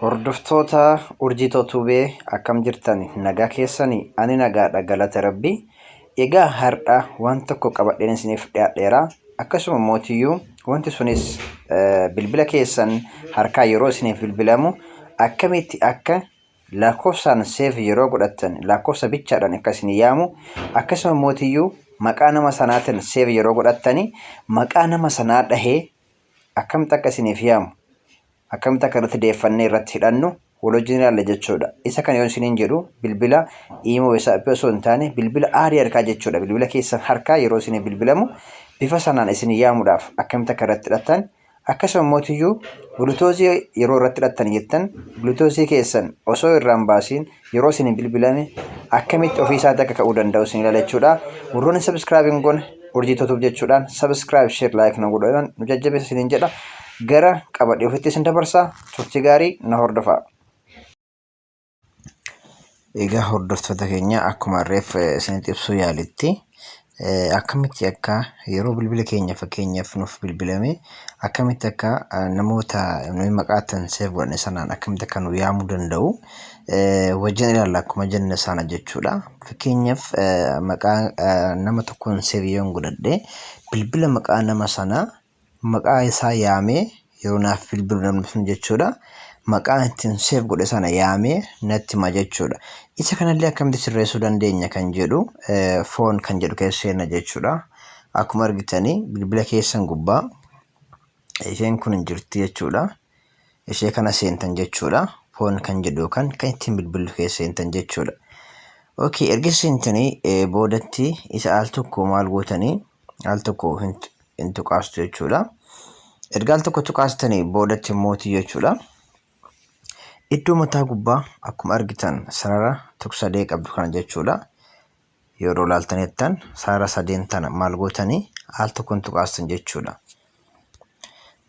Hordoftoota Urjii Tube akkam jirtan? Nagaa keessani? Ani nagaadha, galata Rabbi. Egaa har'a waan tokko qabadheen isiniif dhiyaadheera. Akkasuma mootiyyuu wanti sunis bilbila keessan harkaa yeroo isiniif bilbilamu akkamitti akka lakkoofsaan save yeroo godhattan lakkoofsa bichaadhaan akka isin yaamu, akkasuma mootiyyuu maqaa nama sanaatiin save yeroo godhattani maqaa nama sanaa dhahee akkamitti akka isiniif yaamu, akkamitti akka irratti deeffannee irratti hidhannu wal wajjin ilaalla jechuudha. Isa kana yoo isiniin jedhu bilbila Imo, WhatsApp osoo hin taane bilbila aarii harkaa jechuudha. Bilbila keessan harkaa yeroo isinii bilbilamu bifa sanaan isin yaamuudhaaf akkamitti akka irratti hidhattan, akkasuma mootiyyuu Bluetooth yeroo irratti hidhattan jettan Bluetooth keessan osoo irraa hin baasiin yeroo isin bilbilame akkamitti ofii isaatti akka ka'uu danda'u isin ilaala jechuudha. Warroonni subscribe hin goone Urjii Tube jechuudhaan subscribe, share, like nu godhuudhaan nu jajjabeessa isiniin jedha. Gara qabadhee ofitti isin dabarsa. Turtii gaarii, na hordofaa. Egaa hordoftoota keenya, akkuma reef isinitti ibsuu yaalitti, akkamitti akka yeroo bilbila keenya fakkeenyaaf nuuf bilbilame akkamitti akka namoota nuyi maqaatan save godhanne sanaan akkamitti akka nu yaamuu danda'u wajjin ilaalla akkuma jenne sana jechuudha. Fakkeenyaaf maqaa nama tokkoon save yoon godhadhe, bilbila maqaa nama sanaa maqaa isaa yaamee yeroo naaf bilbilu namni sun jechuudha. Maqaan ittiin save godhe sana yaamee natti hima jechuudha. Isa kanallee akkamitti sirreessuu dandeenya kan jedhu phone kan jedhu keessa seenna jechuudha. Akkuma argitanii bilbila keessan gubbaa isheen kun hin jirti jechuudha. Ishee kana seentan jechuudha. Phone kan jedhu yookaan kan ittiin bilbillu keessa seentan jechuudha. Okay, erga seentanii boodatti isa al tokko maal gootanii al tokko hin tuqaastu jechuudha. Erga al tokko tuqaastanii boodatti mootii jechuudha. Iddoo mataa gubbaa akkuma argitan sarara tuqsadee qabdu kana jechuudha. Yeroo laaltanettan sarara sadeen tana maal gootanii al tokko hin tuqaastan jechuudha.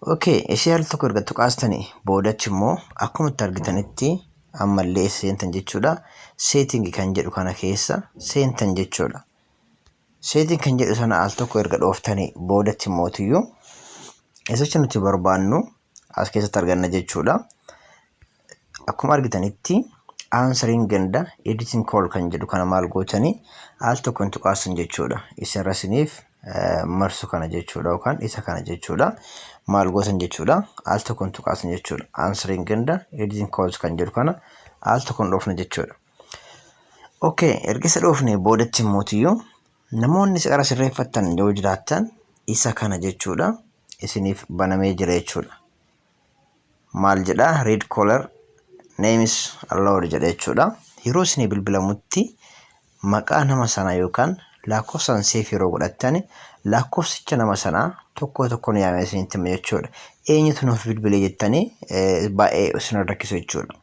Okay, ishee al tokko erga tuqaastanii boodatti immoo akkuma itti argitanitti ammallee seentan jechuudha. Setting kan jedhu kana keessa seentan jechuudha. Setting kan jedhu sana al tokko erga dhooftanii boodatti mootiyyuu isachi nuti barbaannu as keessatti arganna jechuudha. Akkuma argitanitti answering and editing call kan jedhu kana maal gootanii al tokko hin tuqaasan jechuudha. Isa irra isiniif marsu kana jechuudha yookaan isa kana jechuudha. Maal gootan jechuudha? Al tokko hin tuqaasan jechuudha. Answering and editing calls kan jedhu kana al tokko hin dhoofne jechuudha. Okay, erga isa dhoofne boodatti mootiyyuu namoonni qara sirreeffattan yoo jiraattan isa kana jechuudha isiniif banamee jira jechuudha. Maal jedhaa? "Read caller names aloud" jedha jechuudha. Yeroo isinii bilbilamutti maqaa nama sanaa yookaan lakkoofsaan save yeroo godhattan lakkoofsicha nama sanaa tokko tokkoon yaamee isinitti hima jechuudha. Eenyutu nuuf bilbilee jettanii baay'ee isin rakkisu jechuudha.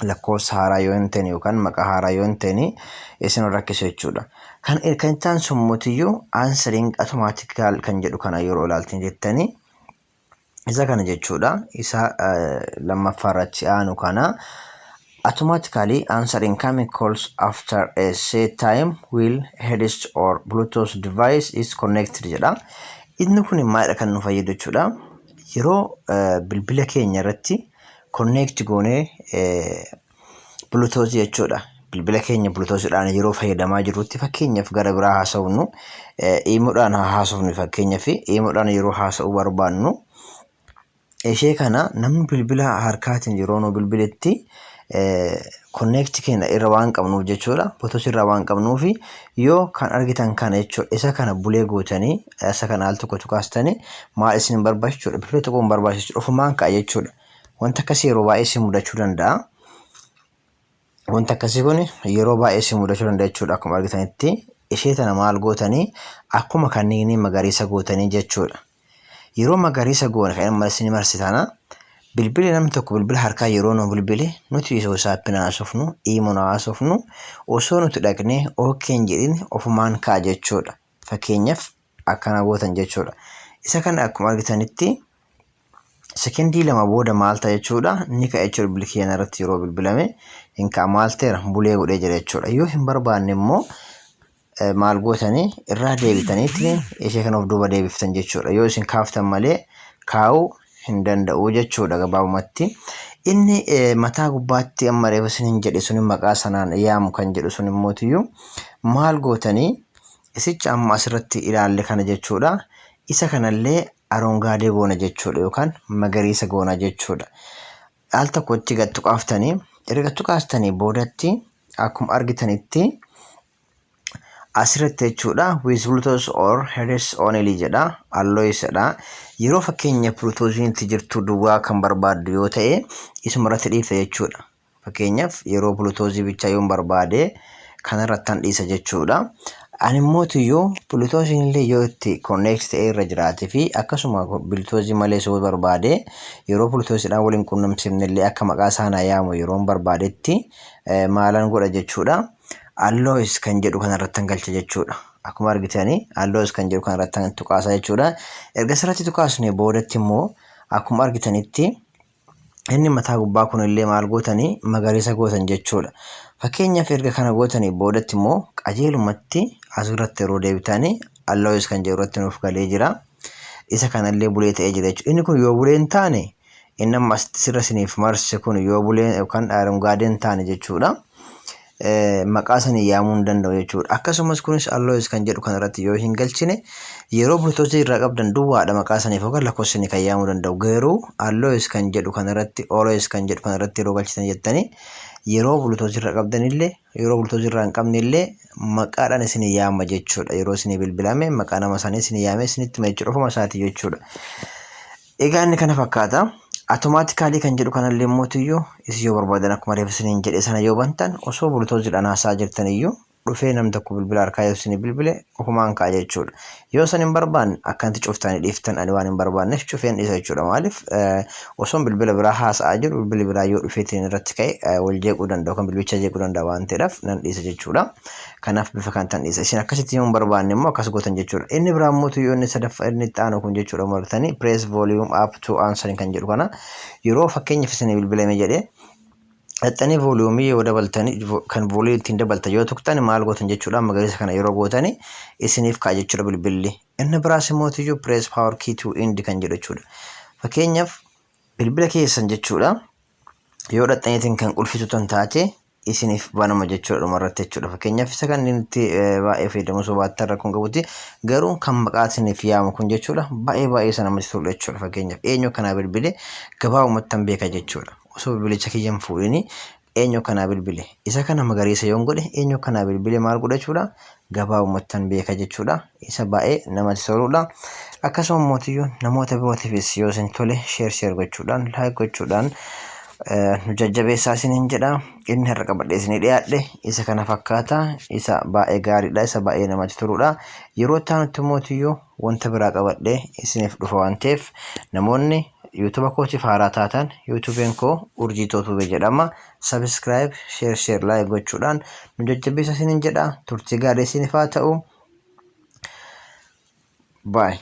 Lakkoofsa haaraa yoo hin ta'in yookaan maqaa haaraa yoo hin ta'in isin rakkisu jechuudha. Kan itti aansu mootiyyuu answering automatical kan jedhu kana yeroo ilaaltan jettanii isa kana jechuudha. Isa lammaffaa irratti aanu kana, "Automatically answer incoming calls after a set time while headset or Bluetooth device is connected" jedha. Inni kun maalidha kan nu fayyadu jechuudha? Yeroo bilbila keenya irratti connect goonee Bluetooth jechuudha. Bilbila keenya Bluetoothiidhaan yeroo fayyadamaa jirrutti, fakkeenyaaf gara biraa haasofnu, Imodhaan haa haasofnu, fakkeenyaaf Imodhaan yeroo haasa'uu barbaannu, ishee kana namni bilbila harkaatiin yeroo nu bilbiletti connect keenya irra waan qabnuuf jechuudha. Bluetooth irraa waan qabnuuf yoo kan argitan kana jechuudha. Isa kana bulee gootanii isa kana al tokko tuqaastanii maal isin barbaachisu jechuudha? Bilbila tokko hin barbaachisu, ofumaan ka'a jechuudha. Wanta akkasii yeroo baay'ee isin mudachuu danda'a. Wanta akkasii kun yeroo baay'ee isin mudachuu danda'a jechuudha. Akkuma argitanitti ishee tana maal gootanii akkuma kanneenii magariisa gootanii jechuudha. Yeroo magariisa goone kan inni isin marsi tana, bilbilli namni tokko bilbila harkaa yeroo nu bilbile nuti osoo WhatsAppiin haasofnu, Imon haasofnu, osoo nuti dhaqnee okay hin jedhin ofumaan ka'a jechuudha. Fakkeenyaaf akkana gootan jechuudha. Isa kana akkuma argitanitti sekendii 2 booda maal ta'a jechuudha? Ni ka'a jechuudha. Bilbila keenya irratti yeroo bilbilame hin ka'a. Maal ta'eera? Bulee godhee jira jechuudha. Yoo hin barbaanne immoo maal gootanii irraa deebitaniitti ishee kana of duuba deebiftan jechuudha. Yoo isin kaaftan malee kaa'uu hin danda'u jechuudha gabaabumatti. Inni mataa gubbaatti amma reefa isiniin jedhe sun maqaa sanaan yaamu kan jedhu sun immootiyyuu maal gootanii isicha amma asirratti ilaalle kana jechuudha. Isa kanallee arongaadee goona jechuudha yookaan magariisa goona jechuudha. Al tokkotti gad tuqaaftanii, erga tuqaastanii boodatti akkuma argitanitti asirratti jechuudha with Bluetooth or headset only jedha, alloys jedha. Yeroo fakkeenya Bluetoothiin itti jirtu duwwaa kan barbaaddu yoo ta'e, isuma irratti dhiifta jechuudha. Fakkeenyaaf yeroo Bluetoothii bichaa yoon barbaade, kanarrattan dhiisa jechuudha. Ani immootiyyuu Bluetoothiin illee yoo itti connect ta'ee irra jiraate fi akkasuma Bluetoothii malee yoo barbaade, yeroo Bluetoothiidhaan waliin qunnamsiifne illee akka maqaa isaa naa yaamu yeroon barbaadetti maalan godha jechuudha? Alloys kan jedhu kanarratti galcha jechuudha. Akkuma argitanii allows kan jedhu kanarratti tuqaasa jechuudha. Erga asirratti tuqaasne boodatti immoo akkuma argitanitti inni mataa gubbaa kunillee maal gootanii? Magariisa gootan jechuudha. Fakkeenyaaf erga kana gootanii boodatti immoo qajeelumatti asirratti yeroo deebitanii allows kan jedhu irratti nuuf galee jira. Isa kanallee bulee ta'ee jira jechuudha. Inni kun yoo bulee hin taane, inni amma asitti sirra isiniif marse kun yoo bulee yookaan arongaadee hin taane jechuudha, maqaa sanii yaamuu hin danda'u jechuudha. Akkasumas kunis allows kan jedhu kanarratti yoo hin galchine, yeroo Bluetoothii irraa qabdan duwwaadha maqaa saniif yookaan lakkoofsa kan yaamuu danda'u. Garuu allows kan jedhu kanarratti, always kan jedhu kanarratti yeroo galchitan jettanii, yeroo Bluetoothii irraa qabdan illee, yeroo Bluetoothii irraa hin qabne illee maqaadhaan isinii yaama jechuudha. Yeroo isinii bilbilame maqaa nama sanii isinii yaamee isinitti hima jechuudha, ofuma isaatii jechuudha. Egaa inni kana fakkaata. Automatically kan jedhu kanallee mootiyyuu isin yoo barbaadan, akkuma reefu isiniin jedhe sana yoo bantan, osoo Bluetoothiidhaan haasaa jirtan iyyuu dhufee namni tokko bilbila harkaa yoo isinii bilbile ofumaan ka'a jechuudha. Yoo san hin barbaanne akkanatti cuftanii dhiiftan. Ani waan hin barbaanneef cufeen dhiisa jechuudha. Maaliif? Osoon bilbila biraa haasa'aa jiru bilbilli biraa yoo dhufeetiin irratti ka'e wal jeequu danda'u, kan bilbicha jeequu danda'a waan ta'eedhaaf nan dhiisa jechuudha. Kanaaf bifa kan tan dhiisa. Isin akkasitti yoo hin barbaanne immoo akkas gootan jechuudha. Inni biraa immoo yoo inni sadaffaa inni itti aanu kun jechuudha, martanii press volume up to answer kan jedhu kana, yeroo fakkeenyaaf isinii bilbilame jedhee dhaxxanii volumeii yoo dabaltanii, kan volumeii ittiin dabaltan yoo tuqxan maal gootan jechuudha? Magariisa kana yeroo gootanii isiniif ka'a jechuudha bilbilli. Inni biraas immoo iyyuu press power key to end kan jedhu jechuudha. Fakkeenyaaf bilbila keessan jechuudha yoo dhaxxaniitiin kan qulfitutan taate, isiniif banama jechuudha dhumarratti jechuudha. Fakkeenyaaf isa kan inni baay'ee fayyadamu osoo baattan rakkoon qabuti, garuu kan maqaa isiniif yaamu kun jechuudha baay'ee baay'ee isa namatti tolu jechuudha. Fakkeenyaaf eenyu kanaa bilbile gabaabumatti tan beeka jechuudha. Osoo bilbilicha kiyya hin fuudhini eenyu kanaa bilbile, isa kana magariisa yoon godhe, eenyu kanaa bilbile maal godha jechuudha? Gabaabumatti tan beeka jechuudha. Isa baay'ee namatti toludha. Akkasuma mootiyyuu namoota birootiifis yoo isin tole share share gochuudhaan, like gochuudhaan nu jajjabeessaa isiniin jedha. Inni har'a qabadhee isinii dhiyaadhe isa kana fakkaata. Isa baay'ee gaariidha. Isa baay'ee namatti toludha. Yeroo itti aanutti mootiyyuu wanta biraa qabadhee isiniif dhufa waan ta'eef, namoonni YouTube kootiif haaraa taatan, YouTubeen koo Urjii Tootubee jedhama. Subscribe, share share, like gochuudhaan nu jajjabeessa isiniin jedha. Turtii gaarii isiniif haa ta'u. Bye.